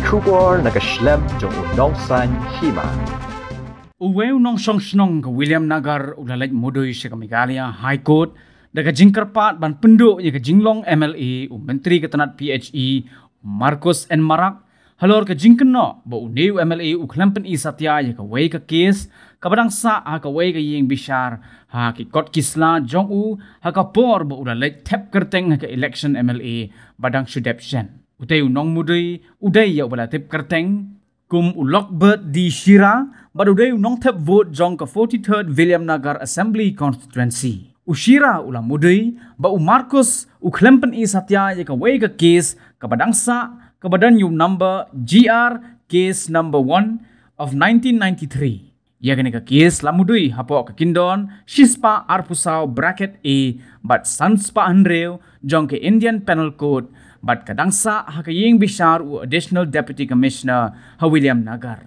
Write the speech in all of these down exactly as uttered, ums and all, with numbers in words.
Khubor na ka shlem jong u nongsan hima. Uwei u nongshong shnong ka Williamnagar u la leit mudui sha ka Meghalaya High Court da ka jingkyrpad ban pynduh ïa ka jinglong M L A u Myntri ka tnat P H E Marcuise N Marak halor ka jingkynnoh ba une u M L A u khlem pyni satia ïa kawei ka kes kaba dang sah ha kawei ka ïing bishar ha ki kot ki sla jong u ha ka por ba u la leit thep kyrteng ha ka election M L A ba dang shu dep shen. Utei u nongmudui u dei ïa uba la thep kyrteng kum u Lokbert D Shira bad u dei u nongthep vote jong ka forty-third Williamnagar Assembly Constituency. U Shira u la mudui ba u Marcuise u khlem pyni satia ïa kawei ka kes kaba dang sah kaba don ïa u number G R case number one of nineteen ninety-three. Ïa kane ka kes la mudui hapoh ka kyndon shispah arphew saw bracket A bad sanspah hynriew jong ka Indian Penal Code bad ka dang sah ha ka ïing bishar u Additional Deputy Commissioner ha Williamnagar.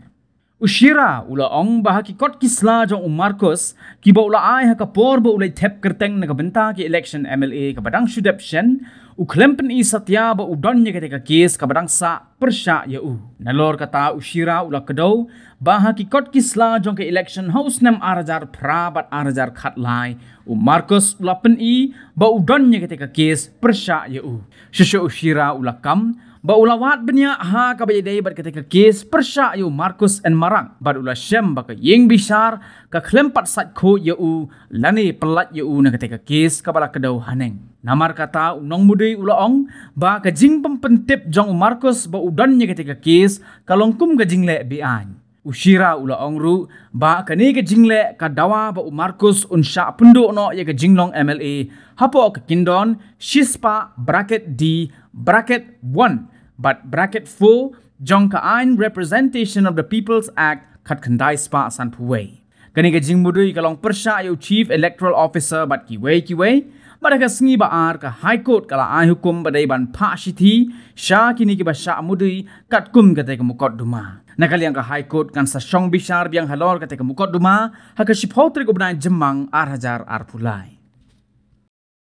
U Shira u la ong ba ha ki kot ki sla jong u Marcuise kiba u la ai ha ka por ba u leit thep kyrteng na ka bynta ki election M L A kaba dang shu dep shen u khlem pyni satia ba u don ïa kata ka kes kaba dang sah pyrshah ïa u. Nalor kata u Shira u la kdew ba ha ki kot ki sla jong ka election ha u snem ar hajar phra bad ar hajar khatlai u Marcuise u la pyni ba u don ïa kata ka kes pyrshah ïa u. Shisha u Shira u la kam ba u la wad bniah ha kaba ïadei bad kata ka kes pyrshah ïa u Marcuise N Marak bad u la shem ba ka ïing bishar ka khlem pat sait khuid ïa u lane pyllait ïa u na kata ka kes kaba la kdew haneng. Namar kata u nongmudui u la ong ba ka jingbym pyntip jong u Marcuise ba u don ïa kata ka kes ka long kum ka jingleh be-aiñ. U Shira u la ong ruh ba kane ka jingleh ka dawa ba u Marcuise un shah pynduh noh ïa ka jinglong M L A hapoh ka kyndon shispah bracket D bracket one bad bracket four jong ka aiñ Representation of the People's Act khatkhyndai spah sanphew wei. Kane ka jingmudui ka long pyrshah ïa u Chief Electoral Officer bad kiwei kiwei. Bad ha ka sngi ba ar ka High Court ka la ai hukum ba dei ban phah shithi sha kine kiba shah mudui katkum kata ka mukotduma. Na ka liang ka High Court kan sa shong bishar biang halor kata ka mukotduma ha ka shiphew tarik u bnai Jymmang ar hajar arphew lai.